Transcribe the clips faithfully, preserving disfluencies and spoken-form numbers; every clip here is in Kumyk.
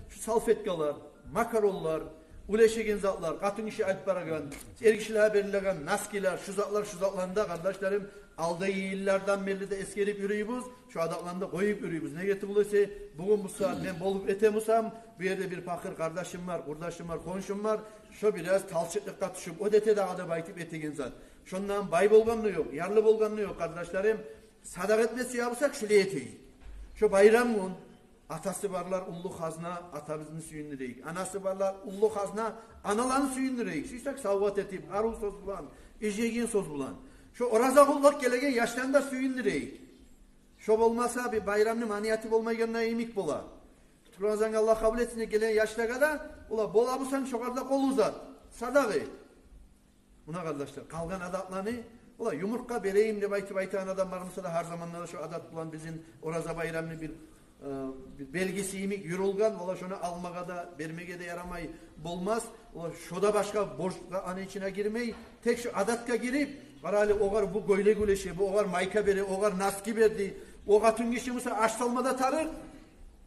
Шу салфеткалар, макаронлар, уьлешеген затлар, къатын гиши алып барагъан, эргишилеге берилеген носкилер, шу затлар, шу затланы да, къардашларым, алдагъы йыллардан берли де эсгерип юрюйбюз, шу адатланы да къоюп юрюйбюз. Неге тюгюл эсе, бугюн бу сагьат мен болуп этемусам, бу ерде бир пакъыр къардашым бар, къурдашым бар, хоншум бар, шо бираз талчыкълыкъгъа тюшюп, о да эте дагъы да байтып этеген зат. Шондан бай болгъан да ёкъ, ярлы болгъан да ёкъ, къардашларым. Садагъа этме сюе бусакъ, шулай этейик. Шо байрам гюн атасы барлар уллу хазна, атабызны сююндюрейик. Анасы барлар уллу хазна, аналаны сююндюрейик. Сюйсек савгъат этип, арив сёз булан, инжеген сёз булан. Шо ораза къуллукъ гелеген яшланы да сююндюрейик. Шо болмаса, бир байрамны манияты болмайгъанда йимик бола. Туруп Рамазангъа Аллагь къабул этсин, гелеген яшлагъа да, ола бола бусанг, шогъар да къол узат. Садагъа эт. Муна, къардашлар, къалгъан адатланы, ола юмуртгъа берейим деп айтып айтагъан адам бар буса да, гьар заманда да шо адат булан бизин ораза байрамны бир, э, бир белгиси йимик юрюлген, ола шону алмагъа да, бермеге де ярамай болмас. Ола шо да башгъа борчгъа, аны ичине гирмей, тек шо адатгъа гирип, къара гьали, огъар бу гёйлек уьлеше, бу огъар майка бере, огъар носки берди, о къатын гиши буса аш салма да тарыкъ,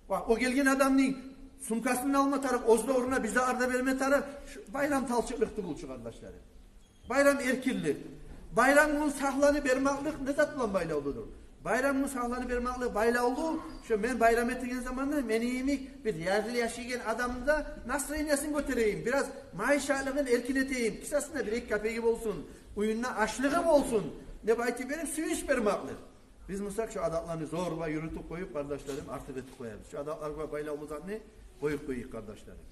ва о гелген адамны сумкасын алма тарыкъ, оьзю де орнуна бир зат да берме тарыкъ. Шу байрам талчыкълыкъ тюгюл чю, къардашларым. Байрам эркинлик. Байрам гюн сагьланы бермеклик не зат булан байлавлудур? Байрам гюн сагьланы бермеклик байлавлу, шо мен байрам этеген заманда мени йимик бир ярлы яшайгъан адамны да настроениясын гётерейим, бираз майышалыгъын эркин этейим, кисасында бир-эки капеги болсун, уьюнде ашлыгъы болсун деп айтып берип, сююнч бермеклик. Биз бусакъ шо адатланы зоргъа юрютюп къоюп, къардашларым, артыкъ этип къоябыз. Шо адатларгъа байлавлу затны къоюп къояйыкъ, къардашларым.